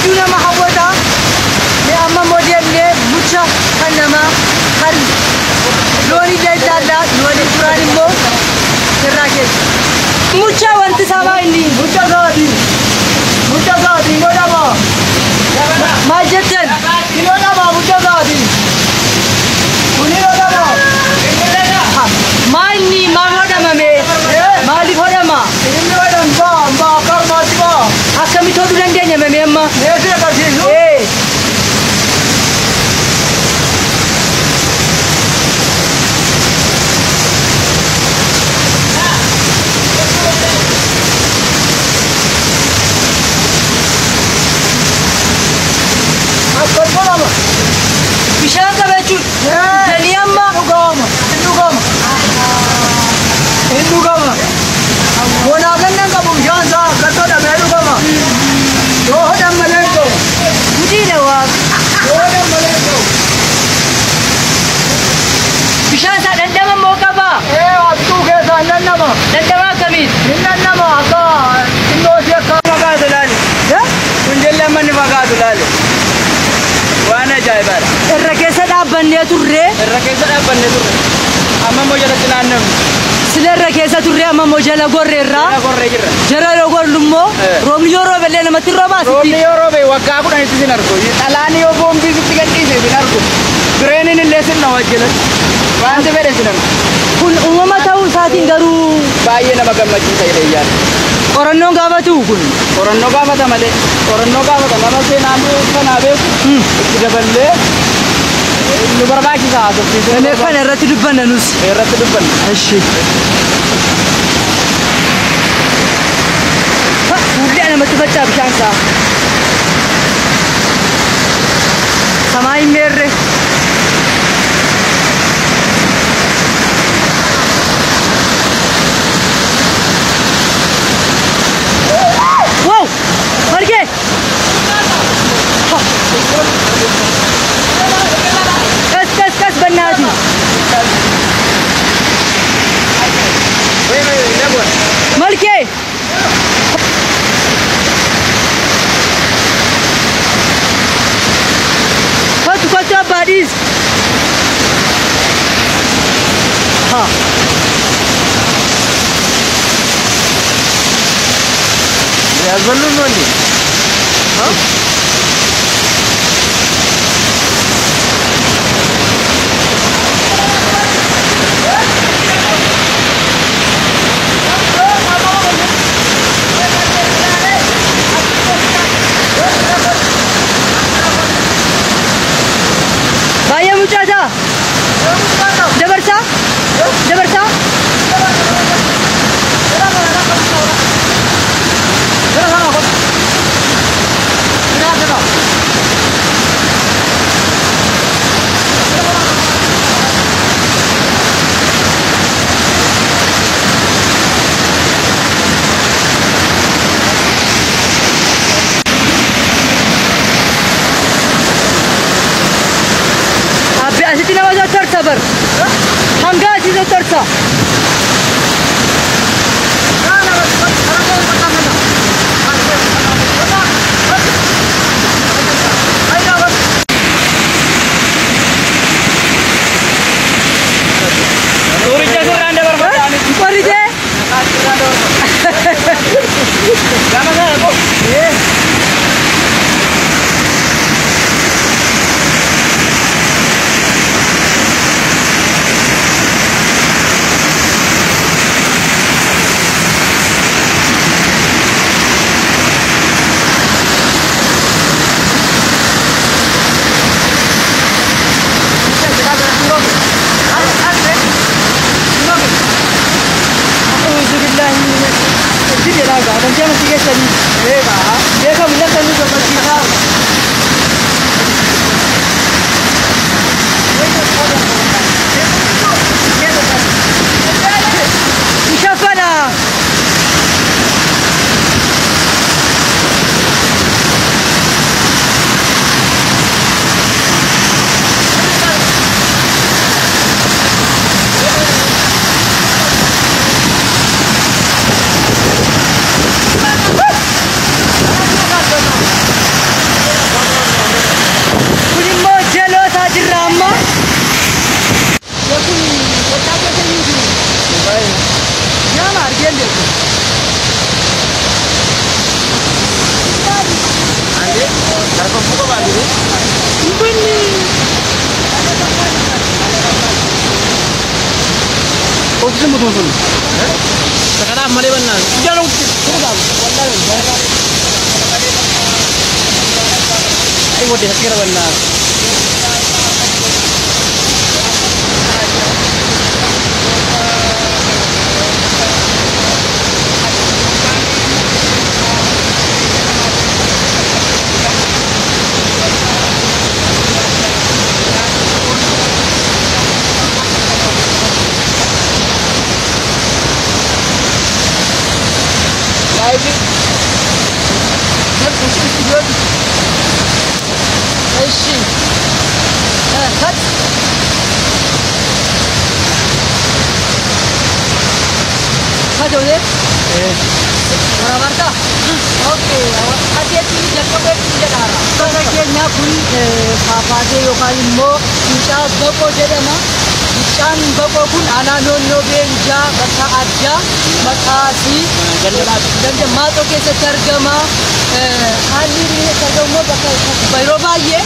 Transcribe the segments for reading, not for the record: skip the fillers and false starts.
Hedduu nama hawwata. Mee amma immoo deemnee mucha kan namaa kan loonii ilaallaa loonii turaan immoo irraa keessa. Mucha wanti isaa maa inni? Mucha isaatiin. Mucha isaatiin godhama. Maal jettan? Ni godhama mucha isaatiin. Kuni godhama. Maal inni maal hodhamame? Maaliif hodhama? Inni godhama baa akka armaatti baa. Akkamitti hodhuu dandeenya mamee amma? Meeshaa agarsiisu. Ee. Akkas godhama. Bishaan qaba jechuudha. Galii amma. Dhugama. Dhugama. Hin dhugama. Bonaa kennan qabu bishaan isaa akkas hodhamee dhugama. Yoo hodhan malee hin ta'u. Gudiidha waaqa. Yoo hodhan malee hin ta'u. Bishaan isaa dhandhama immoo qaba. Ee hattuu keessaa hin dhandhama. Dhandhama akkamiiti? Hin dhandhama akka xinnoo ishee akka Fagaatu laali. Kun jalli amma inni fagaatu laali. Waan ajaa'ibaadha. Irra keessa dhaabbannee turree Irra keessa dhaabbannee turre. Amma immoo jalatti naannofne. sila irra keessa turree amma immoo jala gorreerraa. Jala gorree jirra. Jala yoo gorru immoo roobni yoo roobellee namatti roobaa sitti. Roobni yoo roobe waggaa 10tti sin argu. Xalaan yoo boombii sitti gadhiise sin argu. Bireeniin illee sin dhawa jalatti. Wanti fedhe sin argu. Kun uumama ta'uu isaatiin garuu Baay'ee nama gammachiisa jedhee yaada. qorannoon gaafatu kun. Qorannoo gaafata malee. Qorannoo gaafata nama seenaa kanaa beeku itti daballee nu barbaachisa haasofsiisuu. Mee kana irratti dubbanna nus. Irratti dubbanna. Eshi. Fuullee namatti facaa bishaan isaa. Samaa hin meerre. Wow! Margee! ቀስ ቀስ ቀስ በእናትህ መልኬ ኮቱ ኮቱ አባዲስ ያስበሉን ነው እንዴ? Baay'ee mucaataa dabarsaa dabarsaa Namatti mutuun sun. Kanaaf malee bannaan. Jala utti. Ay wadi hakira bannaan. እሺ ከት ከት ወደ ወራባርታ ኦኬ አቴቲ jalqabee jedhaara. Bakka keenya kun faafaatee yookaan immoo Fincaa Baqoo jedhama. Fincaan Baqoo kun aanaa Noonnoo Beenjaa bakka addaa maqaasii ganda Maaxoo keessatti argama. Haalli inni keessatti argamu immoo bakka yeroo baay'ee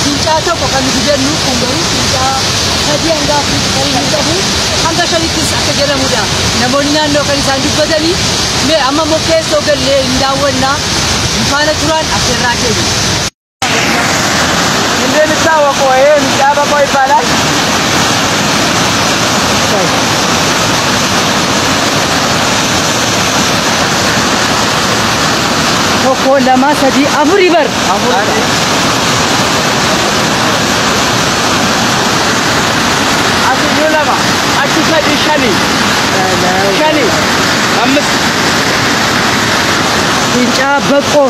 fincaa tokko kan nuti jennu kun garuu fincaa 3 hanga 4 kan inni qabu hanga 5ttis akka jedhamudha. Namoonni naannoo kan isaan dubbatanii mee amma immoo keessoo gallee hin daawwannaa faana turaan affeerraa keenya. እንደሚታወቀው ይሄ ፊንጫ በቆ ይባላል። Tokko lama sadii afurii bar. Asiyyuu lama achi sadii shani shani አምስት Fincaa Baqoo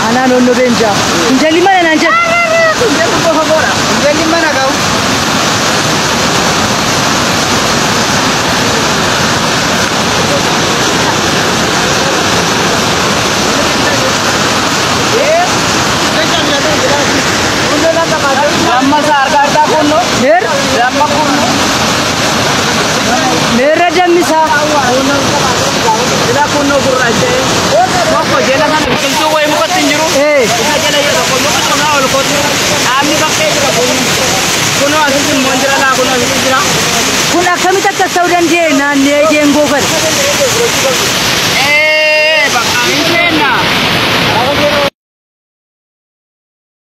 aanaa Noonnoo Beenjaa. Injalli mana naan jedhu. Injalli qofa boora. Injalli mana qabu. Lamma argaa kunno Meer lamma kunno meerra dammisaa. ila kunno gurraacha tokko jala kana biqiltuu wayii mukatti hin jiru. Isa jala jira tokko muka kanaa ol kootu dhaabni bakkee jira kun kunoo asitti immoo jira.